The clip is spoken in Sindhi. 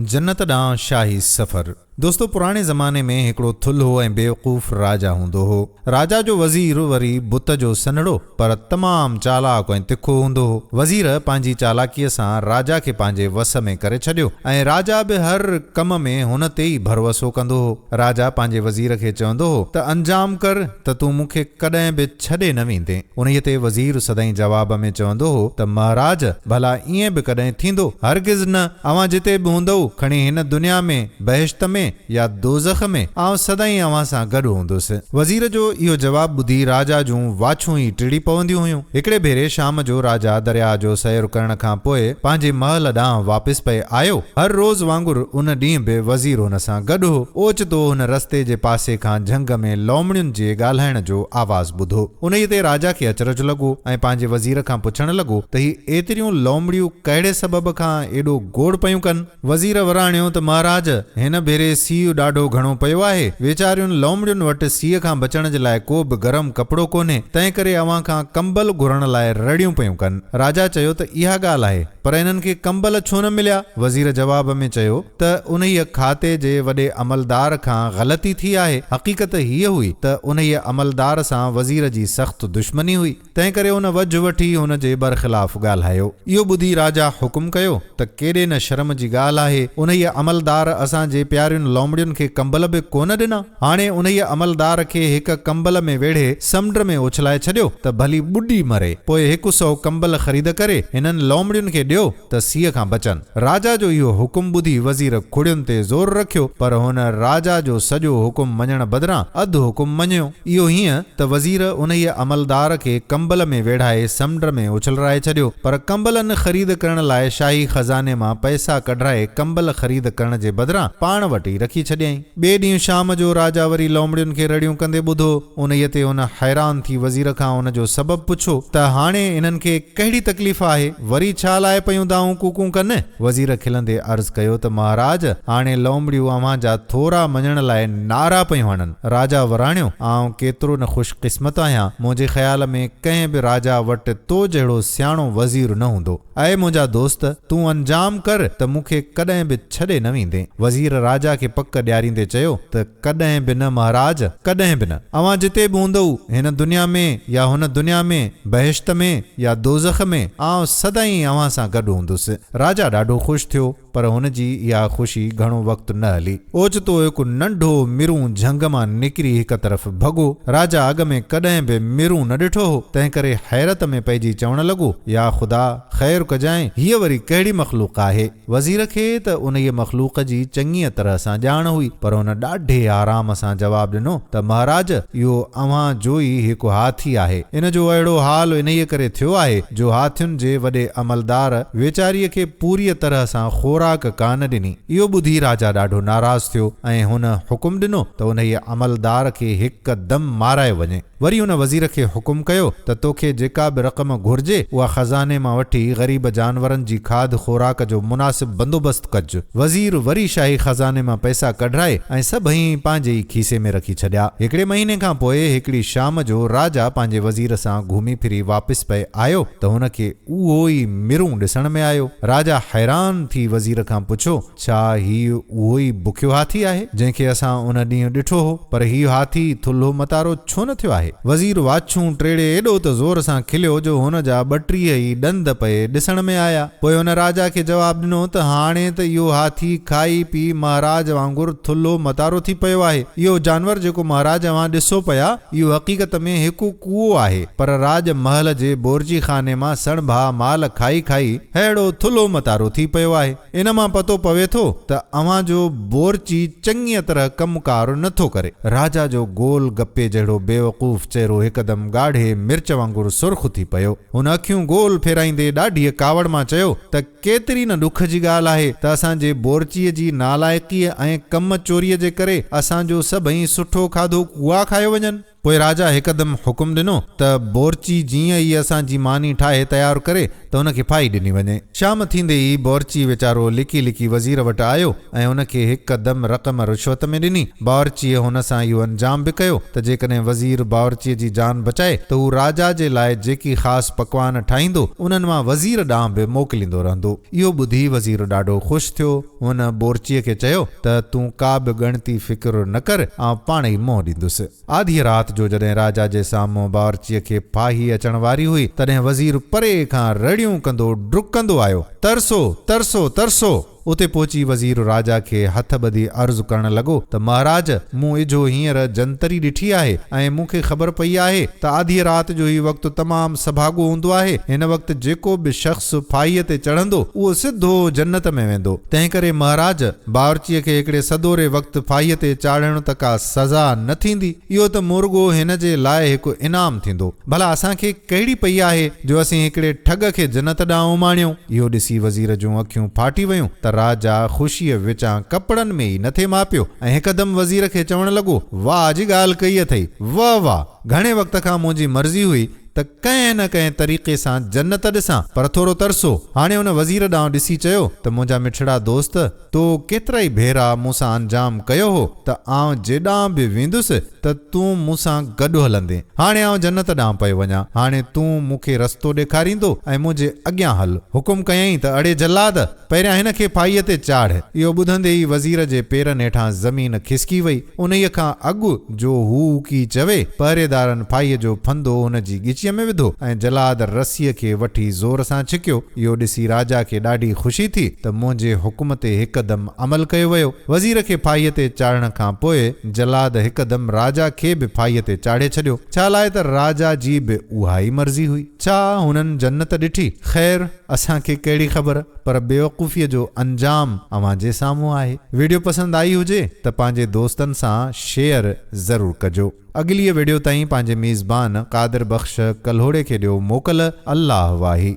جنت ڏانهن شاهي سفر. دوستو پراڻي زماني ۾ هڪڙو ٿلهو ۽ بيوقوف راجا هوندو هو. راجا جو وزير وري بت جو سنهڙو پر تمام چالاڪ ۽ تکو هوندو هو. وزير پنهنجي چالاڪيء سان راجا کي پنهنجي وس ۾ ڪري ڇڏيو ۽ راجا به هر ڪم ۾ هن تي ئي ڀروسو ڪندو هو. راجا پنهنجي وزير کي چوندو هو ته انجام ڪر ته تون مون کي ڪڏهن به ڇڏي نه ويندين. انهيء تي وزير سدائين جواب ۾ چوندو هو ته مهاراج، ڀلا ائين به ڪڏهن ٿيندو؟ هرگز نه! اوهان جتي به هوندؤ، کڻي هن دنيا ۾، بهشت ۾ يا دوزخ ۾، آئون سدائين اوهان سان گڏ هوندس. وزير جو اهو جواب ٻڌي راجا جون واڇون ئي ٽڙي پونديون هيون. هڪڙي ڀيري شام جو راجا درياء جو سير ڪرڻ کان پوء پنهنجي محل ڏانهن واپس پئي آيو. هر روز وانگر ان ڏينهن به وزير هن سان گڏ هو. اوچتو هن رستي جي پاسي کان جهنگ ۾ لومڙين جي ڳالهائڻ جو آواز ٻڌو. انهيء تي راجا کي اچرج لڳو ۽ پنهنجي وزير کان پڇڻ لڳو ته هي ايتريون لومڙيون ڪهڙي سبب کان ايڏو گوڙ پيون ڪن؟ وزير وراڻيو ته مهاراج، هن ڀيري سيء ڏاڍو گهڻو پيو آهي. ويچارين لومڙين وٽ سيء کان بچڻ جي لاء ڪو به گرم ڪپڙو ڪونهي، تنهنڪري اوهان کان ڪمبل گهرڻ لاء رڙيون پيون ڪن. راجا چيو ته اها ڳالهه آهي. پر انهن کي ڪمبل ڇو نه مليا؟ وزير جواب ۾ چيو ته انهيء کاتي جي وڏي عملدار کان غلطي ٿي آهي. حقيقت هيء هئي ته انهيء عملدار سان وزير جي سخت دشمني هئي، تنهنڪري ان وجهه وٺي هن جي برخلاف ڳالهايو. اهو ٻڌي راجا حڪم ڪيو ته ڪيڏي نه شرم جي ڳالهه آهي، انهيء عملدار اسان جي پيارين لومڙين کي ڪمبل به ڪونه ڏنا. هاڻي انهيء عملدار کي هڪ ڪمبل ۾ ويڙهي سمنڊ ۾ اڇلائي ڇڏيو ته ڀلي ٻڏي مري. پوء هڪ سئو ڪمبل خريد ڪري هنن لومڙين کي ڏيو ته سيء کان بچن. راجا جو اهو حڪم ٻڌي وزير کڙين تي زور رکيو، پر هن راجا جو سڄو حڪم مڃڻ بدران اڌ حڪم مڃيو. اهو هيئن ته وزير انهيء عملدار کي ڪمبل ۾ ويڙهائي سمنڊ ۾ اڇلرائي ڇڏيو، پر ڪمبلن خريد ڪرڻ لاء شاهي خزاني مان پئسا ڪڍرائي ڪمبل خريد ڪرڻ جي بدران پاڻ وٽ ئي رکي ڇڏيائين. ٻئي ڏينهن شام جو راجا وري لومڙين کي رڙيون ڪندي ٻڌو. انهيء تي هن حيران ٿي وزير کان ان جو سبب پڇيو ته هاڻي انهن کي ڪهڙي تڪليف آهي؟ وري ڇا لاء پيون دانهون ڪوڪون ڪن؟ وزير کلندي عرض ڪيو ته مهاراج، هاڻي لومڙيون اوهان جا ٿورا مڃڻ لاء نعرا پيون هڻن. راجا وراڻيو، آئون ڪيترو نه خوش قسمت آهيان، منهنجي خيال ۾ ڪنهن به راجا وٽ تو جهڙو سياڻو وزير نه هوندو. اي منهنجا دوست! تون انجام ڪر ته مون کي ڪڏهن به ڇڏي نه ويندين. وزير راجا کي پڪ ڏياريندي چيو ته ڪڏهن به نه مهاراج، ڪڏهن به نه. اوهان جتي به هوندؤ، هن دنيا ۾ يا هن دنيا ۾، بهشت ۾ يا دوزخ ۾، آئون سدائين اوهان سان گڏ هوندس. راجا ڏاڍو خوش ٿيو. پر هن جي اها خوشي گهڻو وقت نه هلي. اوچتو هڪ ننڍو مرون جهنگ مان نڪري هڪ طرف ڀڳو. راجا اڳ ۾ ڪڏهن به مرون نه ڏٺو هو، تنهنڪري حيرت ۾ پئجي چوڻ لڳو، يا خدا، خير ڪجانء، هيء وري ڪهڙي مخلوق آهي؟ وزير کي ته انهيء مخلوق جي چڱيء طرح سان ڄاڻ هئي، پر هن ڏاڍي آرام سان جواب ڏنو ته مهاراج، اهو اوهان جو ئي هڪ هاٿي آهي. ان جو اهڙو حال انهيء ڪري ٿيو آهي، جو هاٿين جي وڏي عملدار ويچاريء کي پوريء طرح سان خوراڪ ڪانه ڏني. اهو ٻڌي راجا ڏاڍو ناراض ٿيو ۽ هن حڪم ڏنو ته انهيء عملدار کي هڪدم مارايو وڃي. وري هن وزير کي حڪم ڪيو ته توکي جيڪا به رقم گهرجي، اها خزاني مان وٺي غريب جانورن جي کاڌ خوراڪ جو مناسب بندوبست ڪج. وزير وري شاهي خزاني مان پئسا ڪڍرائي ۽ سڀئي پنهنجي ئي کيسي ۾ رکي ڇڏيا. هڪڙي مهيني کان پوء هڪڙي شام جو راجا پنهنجي وزير سان گهمي ڦري واپس پئي آيو ته هن کي اهو ئي مرون ڏسڻ ۾ آيو. راجا حيران ٿي وزير کان پڇيو، ڇا هيء اهو ئي بکيو هاٿي آهي، جنهن کي اسان ان ڏينهن ڏٺو هو؟ پر هيء هاٿي ٿلهو متارو ڇو نه ٿيو آهي؟ وزير واڇون ٽيڙي ايڏو ته زور سان کليو جو هن جا 32 ئي ڏند پئي ڏسڻ ۾ آيا. پوء هن راجا کي جواب ڏنو ته هاڻي ته اهو هاٿي کائي پي مهاراج وانگر ٿلهو متارو ٿي پيو آهي. اهو جانور جيڪو مهاراج اوهان ڏسو پيا، اهو حقيقت ۾ هڪ ڪوئو آهي، پر راڄ محل جي بورچي خاني مان سڻڀا مال کائي کائي ههڙو ٿلهو متارو ٿي پيو آهي. ان مان پتو پوي ٿو ته اوهان جو بورچي چڱيء طرح ڪم ڪار نه ٿو ڪري. راجا جو گول گپي جهڙو بيوقوف چهرو هڪدم ڳاڙهي مرچ وانگر سرخ ٿي پيو. هن اکيون گول ڦيرائيندي ڏاڍيء ڪاوڙ مان چيو ته ڪيتري نه ڏک جي ڳالهه آهي ته اسان جي بورچيء جي نالائقيء ۽ ڪم چوريء جي ڪري اسان جو سڀئي سٺو کاڌو ڪوئا کايو وڃن. پوء راجا هڪدم حڪم ڏنو ته بورچي جيئن ئي اسان جي ماني ٺاهي تيار ڪري ته هن کي ڦاهي ڏني وڃي. شام ٿيندي ئي بورچي ويچارو لڪي لڪي وزير وٽ آيو ۽ هن کي هڪدم رقم رشوت ۾ ڏني. باورچيء هن سان اهو انجام به ڪيو ته جيڪڏهن وزير باورچيء جي جان بچائي ته هو راجا جي لاء جيڪي خاص پڪوان ٺاهيندو، انهن مان وزير ڏانهن به موڪليندو رهندو. اهو ٻڌي وزير ڏاڍو خوش ٿيو. هن بورچيء کي چيو ته تون ڪا به ڳڻتي فڪر نه ڪر، آئون پاڻ ئي منهن ڏيندس. آڌيء رات جو جڏهن راجا جي سامهون باورچيء کي ڦاهي اچڻ واري هئي، تڏهن وزير پري کان رڙيون ڪندو ڊڪندو آيو، ترسو! ترسو! ترسو! اتي پهچي وزير راجا کي هٿ ٻڌي عرض ڪرڻ لڳو ته مهاراج! مون اجهو هينئر جنتري ڏٺي آهي ۽ مون کي خبر پئي آهي ته آڌيء رات جو هي وقت تمام سڀاڳو هوندو آهي. هن وقت جيڪو به شخص ڦاهيء تي چڙهندو، اهو سڌو جنت ۾ ويندو. تنهنڪري مهاراج! باورچيء کي هڪڙي سدوري وقت ڦاهيء تي چاڙهڻ ته ڪا سزا نه ٿيندي، اهو ته مورڳو هن جي لاء هڪ انعام ٿيندو. ڀلا اسان کي ڪهڙي پئي آهي جو اسين هڪڙي ٺڳ کي جنت ڏانهن اماڻيون؟ اهو ڏسي وزير جون اکيون ڦاٽي ويون ته راجا خوشيء وچان ڪپڙن ۾ ئي نه ٿي ماپيو ۽ هڪدم وزير کي چوڻ لڳو، واهه جي ڳالهه ڪئي اٿئي، وه واه! گهڻي وقت کان منهنجي مرضي هئي ته ڪنهن نه ڪنهن طريقي سان جنت ڏسان، پر ٿورو ترسو. هاڻي هن وزير ڏانهن ڏسي چيو ته منهنجا مٺڙا دوست! تو ڪيترائي ڀيرا مون سان انجام ڪيو هو ته آئون جيڏانهن به ويندس ته تون مون سان گڏ هلندين. هاڻي آئون جنت ڏانهن پيو وڃان. هاڻي تون مون کي رستو ڏيکاريندو ۽ منهنجي اڳيان هل. حڪم ڪيائين ته اڙي جلاد! پهريان هن کي ڦاهيء تي چاڙهه. اهو ٻڌندي ئي وزير جي پيرن هيٺان زمين کسڪي وئي. انهيء کان اڳ جو هو ڪي چوي، پهريدارن ڦاهيء جو ڦندو هن جي ڳچيء ۾ وڌو ۽ جلاد رسيء کي وٺي زور سان ڇڪيو. اهو ڏسي راجا کي ڏاڍي خوشي ٿي ته منهنجي حڪم تي هڪدم عمل ڪيو ويو. وزير کي ڦاهيء تي چاڙهڻ کان پوء جلاد هڪدم راجا کي به ڦاهيء تي چاڙهي ڇڏيو، ڇا لاء ته راجا جي به اها ئي مرضي هئي. ڇا هنن جنت ڏٺي؟ خير! اسان کي ڪهڙي خبر، پر بيوقوفيء جو انجام اوهان جي سامهون آهي. ويڊيو پسند آئي هجي ته پنهنجي دوستن سان شيئر ضرور ڪجو. اڳليء ويڊيو تائين پنهنجي ميزبان قادر بخش ڪلهوڙي کي ڏيو موڪل. الله واهي.